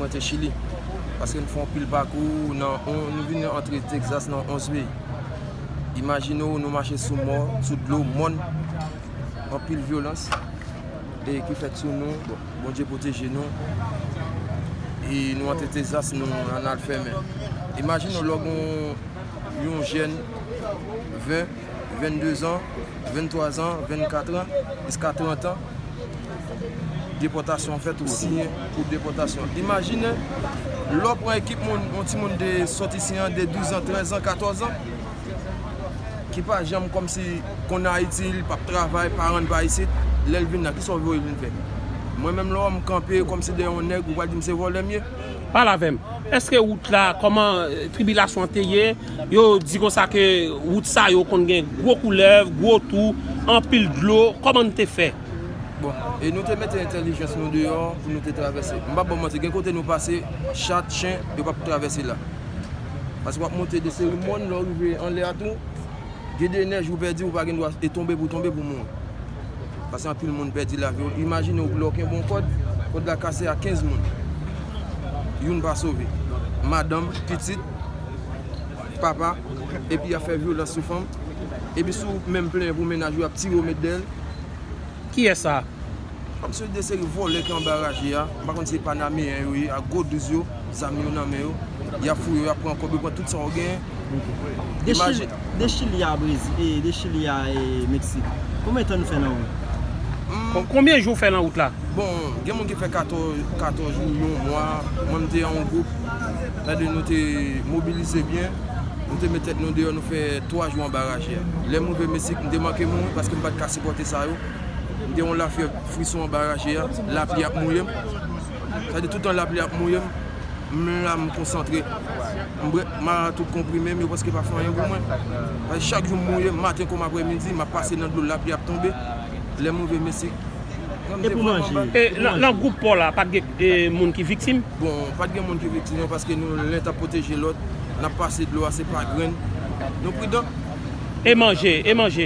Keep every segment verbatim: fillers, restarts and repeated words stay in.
Antre Chili, paske n fè anpil pakou, nan on, nou vin antre Texas nan onz peyi. Imajine w, nou mache sou mò, sou dlo, mòn, anpil vyolans e ki fèt sou nou. Bon, Bondye pwoteje nou. E nou antre Texas, nou ann al fèmen. Imajine w lè w gen yon jèn ven, vennde zan, venntwa zan, vennkat an, jiska trant an, depòtasyon fèt, ou siyen pou depòtasyon. Imajine, lè w pran ekip moun, yon timoun de sòt isi an, de douz an, trèz an, katòz an, ki pa janm kòmsi konn Ayiti, li p ap travay, paran l pa isit, lè l vin la, kisa w voye l vin fè? Mwen menm, lè w wè m kanpe kòmsi dèyè yon nèg, ou pral di m se vòlè m ye? Pale avè m. Èske wout la, kòman, eh, tribilasyon an te ye? Yo di konsa ke wout sa yo konn gen gwo koulèv, gwo twou, anpil dlo. Kòman n te fè? Bon, e nou te mete entèlijans nou deyò pou nou te travèse. M p ap ba w manti, gen kote nou pase, chat, chen, yo p ap travèse la. Paske w ap monte de seri mòn, lè w rive anlè a tou, gen de nèj ou pèdi, ou pa gen dwa, e tonbe pou tonbe pou mouri. Paske anpil moun pèdi lavi yo. Imajine w lè w kenbe yon kòd, kòd la kase a kenz moun. Youn pa sove. Madanm, pitit, papa, epi y ap fè vyolans sou fanm. Epi si w menm plenyen pou mennaj ou, y ap tire w met dèyè l. Kiyès sa? Kòmsi de seri vòlè ki anba raje a. M pa konn si se Panameyen yo ye, ak gwo douz yo, zam yo nan men yo. Y ap fouye w, y ap pran kòb, yo pran tout sa w genyen. De Chili, de Chili a Brezil, e de Chili a, e, Meksik. Konbyen tan nou fè nan wout? Kon-, konbyen jou w fè nan wout la? Bon, gen moun ki fè katòz, katòz jou, yon mwa. Mwen, m te an yon gwoup. Sa vle di nou te mobilize byen. Nou te met tèt nou deyò, nou fè twa jou anba raje a. Lè m rive Meksik, m te manke mouri paske m pa t ka sipòte sa yo. M te yon lafyèv, frison anba raje a. Lapli ap mouye m. Sa vle di toutan lapli ap mouye m. M la, m konsantre. M bwè, m a tout konprime m, yo prèske pa fè anyen pou mwen. Paske chak jou m mouye, maten kòm aprèmidi, m ap pase nan dlo, lapli ap tonbe. Lè m rive Meksik, mwen, m te vrèman ba. E pou manje? E nan, nan gwoup pa w la, pa t gen, e, moun ki viktim? Bon, pa t gen moun ki viktim, non, paske nou, len t ap pwoteje lòt. N ap pase dlo a, se pa grenn. Nou pridan. E manje, e manje?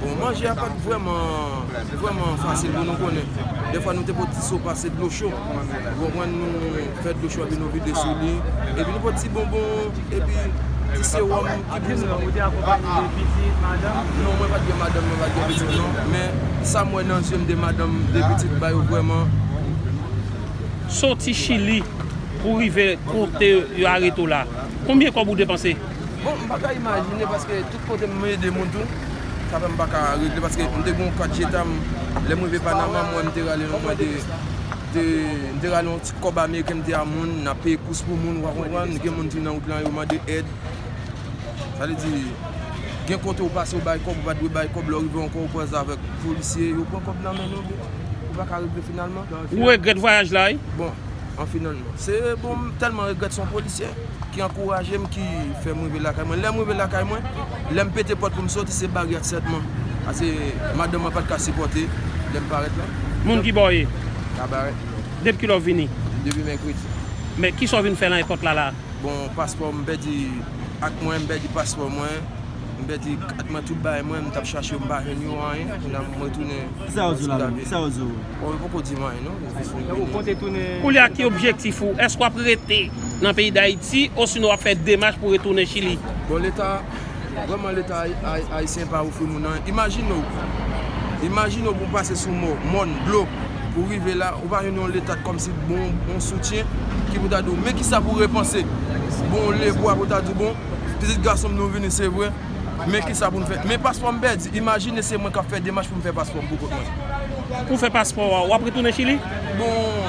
Bon, manje a pa t vrèman, vrèman fasil pou nou konnen. Dèfwa nou te pot ti so pase dlo cho. Ou konprann, nou fè dlo cho epi nou vide sou li. Epi nou pot ti bonbon, epi ti sewòm ki pou. Ou te akonpaye de pitit, madanm? Non, mwen pa t gen madanm, mwen pa t gen pitit, non. Men sa m wè nan zye m de madanm, de pitit, ba yo vrèman. Soti Chili pou rive kote yo arete w la, konbyen kòb ou depanse? Bon, m pa ka imajine paske tout kote m ede moun tou, sa fè m pa ka regle paske m te gen yon kat jeta m, lè m rive Panama, m wè m te rale yon mwen de, de, m te rale yon ti kòb ameriken m te a moun, n ap peye kous pou moun, ou pa konprann, gen moun ki nan wout lan, yo mande èd. Sa vle di, gen kote ou pase, ou bay kòb, ou pa t dwe bay kòb, lè w rive ankò, ou kwaze avèk polisye, yo pran kòb nan men nou, ou pa ka regle finalman. Ou regrèt vwayaj la, wi? Bon, an finalman. Se, bon, m tèlman regrèt, se yon polisye ki ankouraje m, ki fè m rive lakay mwen. Lè m rive lakay mwen, lè m pete pòt pou m soti, se baryè sèlman. Paske madanm mwen pa t ka sipòte lè m parèt la. Moun ki ba w ye? Kabarè. Depi kilè w vini? Depi mèkredi. Men kisa w vin fè nan èpòt la la? Bon, paspò m pèdi ak mwen, m pèdi paspò mwen. M pèdi kat mwen, tout bagay mwen, m t ap chache yo, m pa jwenn yo, anyen. Kounye a m retounen. Kisa yo di w la menm? Kisa yo di w? Bon, yo poko di m anyen, non. Yo jis vin vini. Kounye a, ki objektif ou? Èske w ap rete nan peyi Dayiti, osinon w ap fè demach pou retounen Chili? Bon, Leta, vrèman, Leta ay-, ay-, ayisyen pa ofri moun anyen. Imajine w, imajine w pou w pase sou mò, mòn, dlo, pou w rive la, ou pa jwenn yon Leta kòmsi bon, yon soutyen, ki pou ta di w, men kisa pou w repanse? Bon, lebwa pou w ta di w, bon, pitit gason m, nou vini, se vre. Men kisa pou n fè? Men paspò m pèdi. Imajine se mwen k ap fè demach pou m fè paspò m pou kont mwen. Pou fè paspò a, w ap retounen Chili? Bon,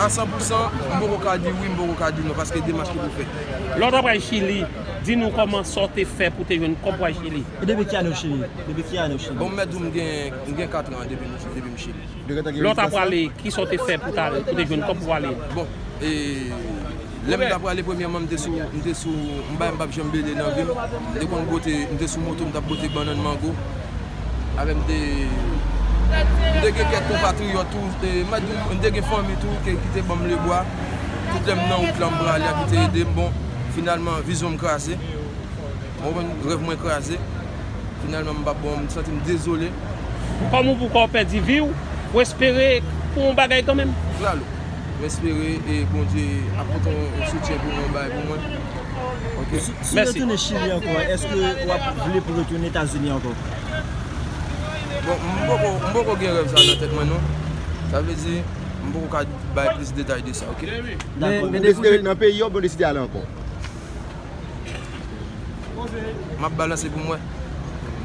a san pou san, m poko ka di wi, m poko ka di non, paske demach ki pou fè. Lè w t ap pral Chili, di nou kòman sa w te fè pou te jwenn kòb pou al Chili? E depi ki ane w Chili? Depi ki ane w Chili? Bon, m mèt di w m gen, m gen kat an depi m, depi m Chili. Lè w t ap prale, kisa w te fè pou t al, pou te jwenn kòb pou w ale? Bon, e, lè m t ap prale, premyèman, m te sou, m te sou, m bay, m p ap janm bliye nan vi m. M te konn bwote, m te sou moto, m t ap bwote bannann, mango. Apre m te, m te gen kèk konpatriyòt tou, e, m a di w, m te gen fanmi tou ki, ki te ban m lebwa. Tout lè m nan wout lan, m prale a, ki te ede m. Bon, finalman, vizyon m kraze. Ou konprann? Rèv mwen kraze. Finalman, m pa bon, m santi m dezole. Kòm ou poko pèdi vi w, ou espere pou yon bagay kanmenm? Klalo. M Espere e Bondye ap pote yon, yon soutyen pou mwen, bay pou mwen. Ok. Si, si w retounen Chili ankò, èske w ap vle pou retounen Etazini ankò? Bon, m poko, m poko gen rèv sa nan tèt mwen, non. Sa vle di, m poko ka bay plis detay de sa, ok? Dakò. Ou deside ret nan peyi a oubyen w deside ale ankò? M ap balanse pou m wè.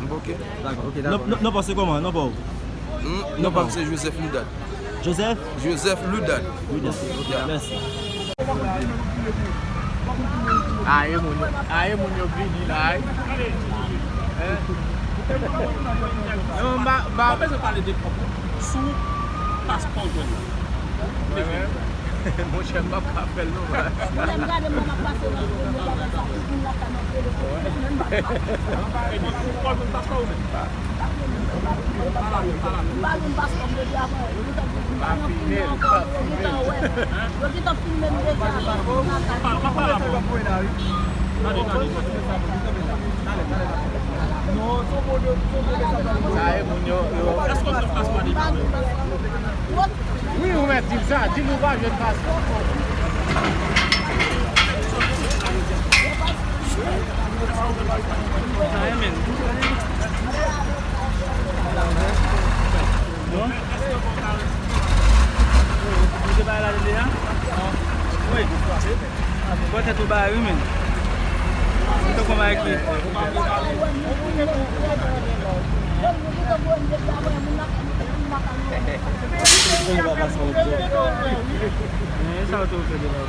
M ok. Dakò. Non, non, non pa w se kòman? Non pa w? Hmm, non pa m se Joseph Loudad. Joseph? Joseph Loudad. Loudad. Ya. Mèsi. Aye moun yo, aye moun yo vini la, aye. Hein? Non, m pa, m pa bezwen pale de kòb. Sou paspò w jwenn la. Monchè, m p ap ka fè l non, baz. Lè m gade mwen, m ap pase nan gwo mo bagay sa, tout moun lakay nan telefòn, tout moun pa. E di pou w jwenn paspò ou menm? M pa jwenn paspò m depi avan. Yo gentan di m pa nan fim nan ankò, yo gentan wè. Yo gentan filme m deja. Wi, ou mèt di l sa. Di l ou pa jwenn paspò. Sa ye menm. Bon. Ou te bay la deja? Wi. Bò tèt ou bay wi, men. Ou te konn bay ki? Men sa ou te fè devan.